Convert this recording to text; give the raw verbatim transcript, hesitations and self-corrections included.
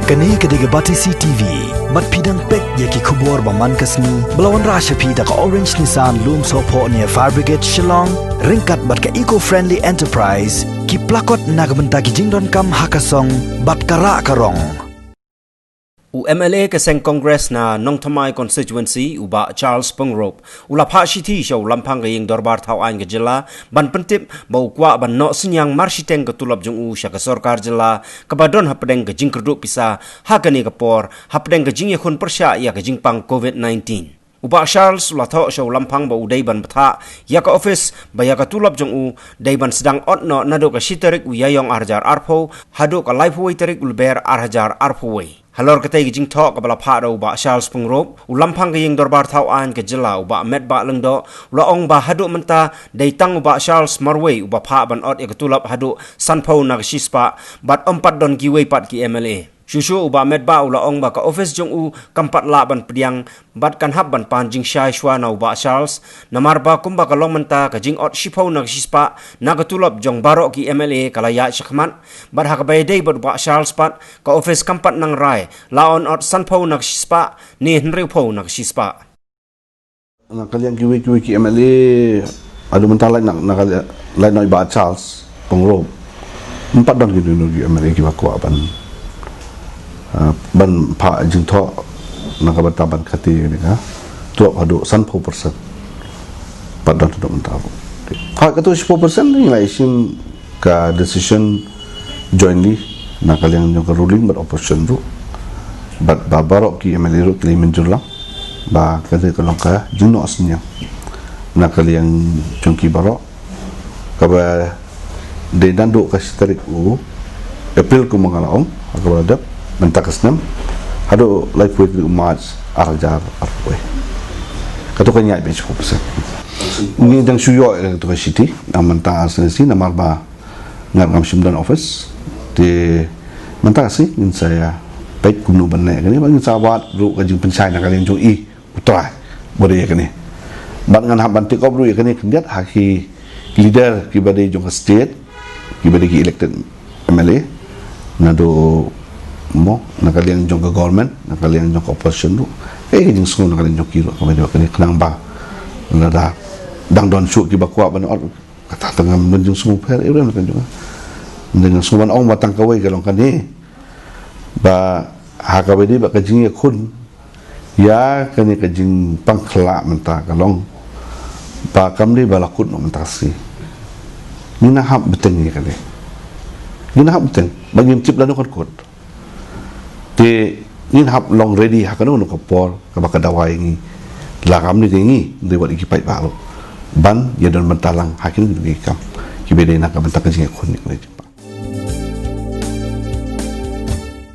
Kane ka dei ka Batesi T V. Bad phi dang peit ïa ki khubor ba man ka sngi ba la wanrah sha phi da ka Orange Nissan Lumsohphoh near Fire Brigade Shillong, ryngkat bad ka Eco Friendly Enterprise, ki plakot na ka bynta ki jingdonkam ha ka song bad ka rah ka rong. U M L A ka seng Congress na Nongthymmai constituency, u Bah Charles Pyngrope, u la phah shithi sha u Lamphang ka Ïing Dorbar Thawaiñ ka jylla ban pyntip ba u kwah ban noh synñiang marshiteng ka tulop jong u sha ka sorkar jylla kaba don hapdeng ka jingkyrduh pisa ha kane ka por hapdeng ka jingïakhun pyrshah ïa ka jingpang COVID nineteen. U Bah Charles u la thoh sha u Lamphang ba u dei ban bthah ïa ka office ba ïa ka tulop jong u dei ban sdang ot noh naduh ka shi tarik u Ïaïong ar hajar arphew haduh ka laiphew wei tarik u Lber ar hajar arphew wei. Halor katei ka jingthoh kaba la phah da u Bah Charles Pyngrope, u Lamphang ka Ïing Dorbar Thawaiñ ka jylla, u Bah Metbah Lyngdoh, u la ong ba haduh mynta dei tang u Bah Charles marwei uba phah ban ot ïa ka tulop haduh sanphew na ka shispah bad ym pat don kiwei pat ki M L A. Shuh shuh u Bah Metbah u la ong ba ka office jong u kam pat lah ban pdiang bad kan hap ban pan jingshai shuwa na u Bah Charles, namar ba kumba ka long mynta ka jingot shiphew na ka shispah na ka tulop jong baroh ki M L A ka la ïaid shakhmat, bad ha kaba ïadei bad u Bah Charles pat, ka office kam pat nang rai la un ot sanphew na ka shispah ne hynriewphew na ka shispah. Na ka liang kiwei kiwei ki M L A, haduh mynta lait na, na ka liang, lait na i Bah Charles Pyngrope, ym pat don kino kino ki M L A kiba kwah ban, ah, ban phah jingthoh na ka bynta ban kati kane ka tulop haduh sanphew percent. Pat don haduh mynta. Phah katto shiphew percent ngi la ïashim ka decision jointly na ka liang jong ka ruling bad opposition ruh, bad ba baroh ki M L A ruh ki la mynjur lang ba ka dei ka long ka jingnoh synñiang na ka liang jong ki baroh, kaba dei naduh ka shi tarik u April kumba nga la ong, kaba la dep mynta ka snem, haduh laiphew tarik u March ar hajar arphew wei. Kato ka ngi ïaid beit shiphew percent. Ngi dang shu ïoh ïa kato ka shithi, na mynta ar snem shi namar ba nga ngam shym don office. Te mynta ka sngi ngin sa ïa peit kumno ban leh kane, ba ngin sa wad ruh ka jingpynshai na ka liang jong i u trai ba dei ïa kane. Bad ngan hap ban take up ruh ïa kane khyndiat ha ki leader kiba dei jong ka state, kiba dei ki elected M L A, naduh mo na ka liang jong ka government, na ka liang jong ka opposition ruh. Ka jingsngew na ka liang jong ki ruh kaba dei ïa kane, khnang ba lada dang don shuh kiba kwah ban ot, kata tang ngam don jingsngewpher ïa u na ka jong. Ym dei nga sngew ban ong ba tang kawei ka long kane, ba ha kaba dei ba ka jingïakhun ïa kane ka jingpang khyllah mynta ka long ba kam dei ba la kut noh mynta ka sngi. Ngin nang hap bteng ïa kane. Ngin nang hap bteng ba ngim tip lano kan kut. Te ngin hap long ready ha kano kano ka por kaba ka dawa ïa ngi. La kam dei te ngi dei wat ïa ki paidbah ruh ban ïa don bynta lang ha kino kino ki kam kiba dei na ka bynta ka jingïakhun ïa kane ka jingpang.